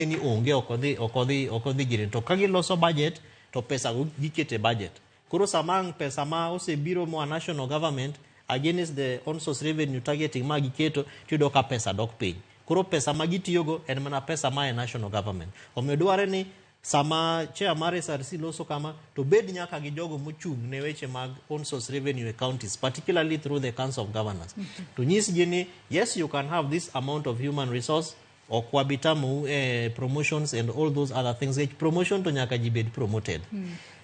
Ni onge ok odhi ok odhi ok odhi gire to ka giloso budget to pesa go giketo e budget. Koro sama ang' pesa ma osebiro moa national government against the own source revenue targeting ma giketo tiyudo ka pesa dok piny. Koro pesa ma gitiyogo en mana pesa ma e national government. Omiyo dware ni sama chair mar SRC loso kama to bed nyaka gi jogo mochung' ne weche mag own source revenue e counties particularly through the council of governors. To nyisgi ni yes you can have this amount of human resource ok wabi tamou e promotions and all those other things nikech promotion to nyaka ji bed promoted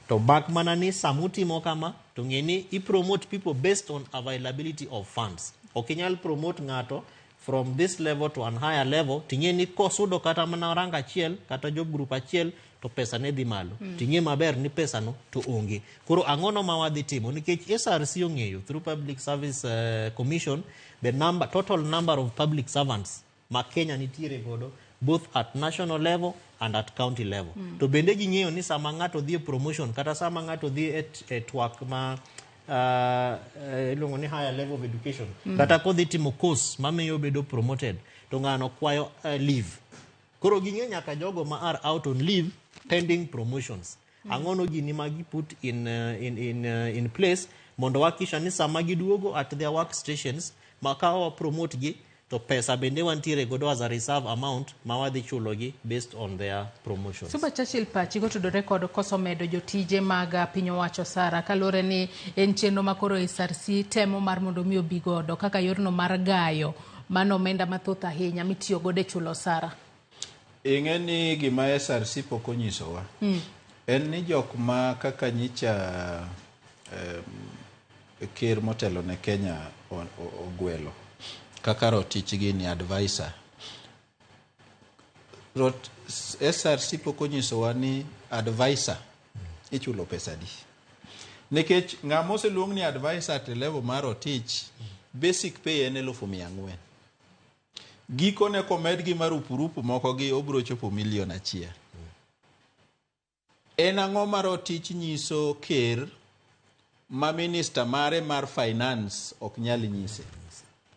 to mak mana ni samutimo kama to ng'e ni i promote people based on availability of funds ok inyal promote ng'ato from this level to an higher level ting'e ni kosudo kata mana rank achiel kata job group achiel to pesa ne dhi malo ting'e maber ni pesa no to onge koro ang'ono ma wadhi timo nikech SRC ong'eyo through public service commission the number total number of public servants ma Kenya nitiere godo both at national level and at county level. To bende ging'eyo ni sama ng'ato dhi e promotion kata sama ng'ato dhi e, e twak ma iluongo ni higher level of education kata kodhi timo course mamiyo obedo promoted to ng'ano kwayo leave. Koro ging'e nyaka jogo ma are out on leave pending promotions. Ang'ono gini ma gi put in place mondo wakisha ni sama giduogo at their work stations ma ka wa promote gi to pesa bende wantiere godo as a reserve amount ma wadhi chulo gi based on their promotions. Suba Churchill pachi kotudore kod koso medo jotije mag piny owacho osara kaluwore ni en chenro ma koro SRC temo mar mondo mi obi godo kaka yorno mar gayo mano omenda mathoth ahinya mitiyo godo e chulo osara. Ing'e ni gima SRC pok onyisowa en ni jok ma kaka nyicha ker motelo ne Kenya ogwelo kaka rotich gi ni advisor. SRC pok onyisowa ni advisor ichulo pesa adi. Nikech ng'ama oseluong ni advisor at level mar otich, basic pay en 400,000. Gikone komed gi marupurupu moko gi obiro chopo 1,000,000. En ang'o ma rotich nyiso ker ma minister mare mar finance ok nyal nyise?